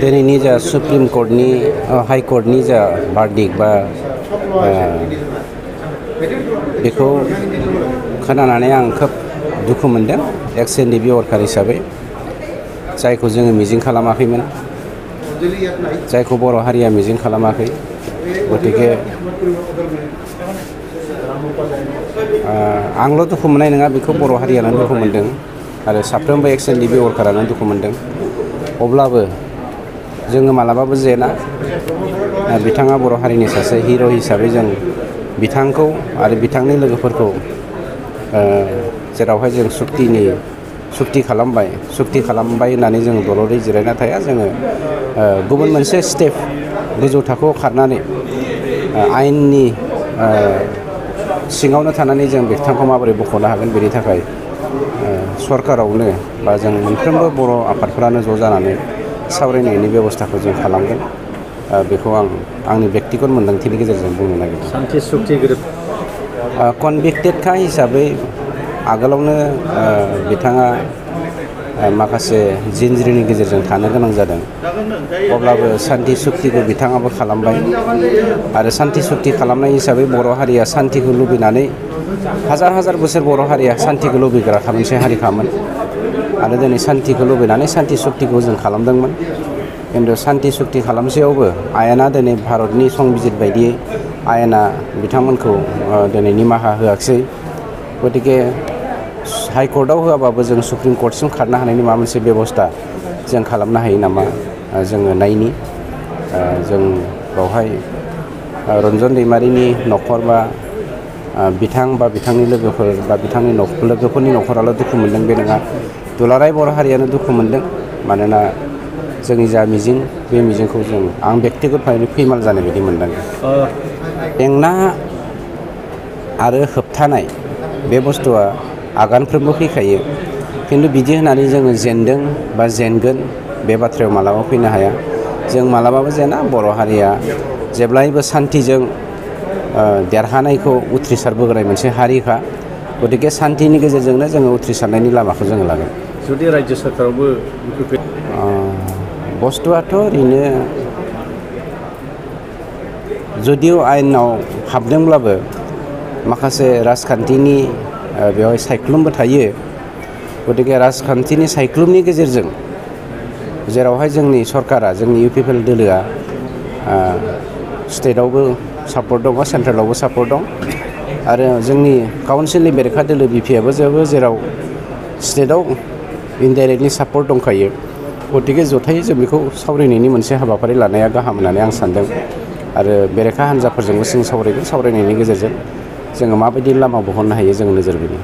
दिनैनि जा supreme कोर्टनि high कोर्टनि जा भार्डिक बा बेखौ खोनानानै आं खोब दुखु मोनदों एक्स एनडिबि वर्कार हिसाबै जायखौ जोङो मिजिं खालामाखैमोन जायखौ बर' हारिया मिजिं खालामाखै गतिके आंल' दुखु मोननाय नङा बेखौ बर' हारियानो दुखु मोनदों आरो साफ्रोमबो एक्स एनडिबि वर्कारानो दुखु मोनदों अब्लाबो जोङो मालाबाबो जेना बिथाङा बर' हारिनि सासे हिर' हिसाबै जों बिथांखौ आरो बिथांनि लोगोफोरखौ जेरावहाय जों सुक्ति खालामबाय होननानै जों दलरै जिरायना थाया जोङो गुबुन मोनसे स्टेप गोजौ थाखोआव खारनानै आयेननि सिङावनो थानानै जों बिथांखौ माबोरै बख'नो हागोन बेनि थाखाय सरकारावनो बा जों मोनफ्रोमबो बर' आफादफोरानो ज' जानानै सावरायनायनि बेबस्थाखौ जों खालामगोन बेखौ आं आंनि बेक्तिगत मोन्दांथिनि गेजेरजों बुंनो नागिरदों सान्थि सुक्ति कनभिक्टेडखा हिसाबै आगोलावनो बिथाङा माखासे जिनज्रिनि गेजेरजों थानो गोनां जादों अब्लाबो सान्थि सुक्तिखौ बिथाङाबो खालामबाय आरो सान्थि सुक्ति खालामनाय हिसाबै बर' हारिया सान्थिखौ लुबैनानै हाजार बोसोर बर' हारिया सान्थिखौ लुबैग्रा मोनसे हारिखामोन आरो दिनै सान्थिखौ लुबैनानै सान्थि सुक्तिखौ जों खालामदोंमोन खिन्थु सान्थि सुक्ति खालामसेयावबो आयेना दिनै भारतनि संबिजित बायदियै आयेना बिथांमोनखौ दिनै निमाहा होआखिसै गतिके हाइकर्टआव होआबाबो जों सुप्रिम कर्टसिम खारनो हानायनि माबा मोनसे बेबस्था जों खालामनो हायो नामा जोङो नायनि जों बावहाय रन्जन दैमारिनि न'खर बा बिथां बा बिथांनि लोगोफोर बा बिथांनि लोगोफोरनि न'खराल' दुखु मोनदों बे नङा दुलाराय बर' हारियानो दुखु मोनदों मानोना जोंनि जा मिजिं बे मिजिंखौ जों आं बेक्तिगत फैमाल जानाय बायदि मोनदों जेंना आरो होबथानाय बे बुस्थुआ आगानफ्रोमबो फैखायो खिन्थु बिदि होननानै जोङो जेनदों बा जेनगोन बे बाथ्रायाव मालाबा फैनो हाया जों मालाबाबो जेना बर' हारिया जेब्लायबो सान्थिजों देरहानायखौ उथ्रिसारबोग्राय मोनसे हारिखा गतिके सान्थिनि गेजेरजोंनो जोङो उथ्रिसारनायनि लामाखौ जोङो लागोन जुदि रायजो सोरखारावबो बुस्थुआथ' ओरैनो जुदिव आयेनाव हाबदोंब्लाबो माखासे राजखान्थिनि बेवहाय सायख्लुमबो थायो गतिके राजखान्थिनि सायख्लुमनि गेजेरजों जेरावहाय जोंनि सरकारा जोंनि इउपिपिएल दोलोआ स्टेटआवबो सापर्ट दङ सेन्ट्रेलावबो सापर्ट दं आरो जोंनि काउन्सिलनि बेरेखा दोलो बिपिआबो जेराव स्टेटआव इनडाइरेक्टलि सापर्ट दंखायो गतिके जथायै जों बेखौ सावरायनायनि मोनसे हाबाफारि लानाया गाहाम होननानै आं सानदों आरो बेरेखा हान्जाफोरजोंबो जों सावरायनायनि गेजेरजों जोङो माबायदि लामा बहननो हायो जों नोजोर बोयो।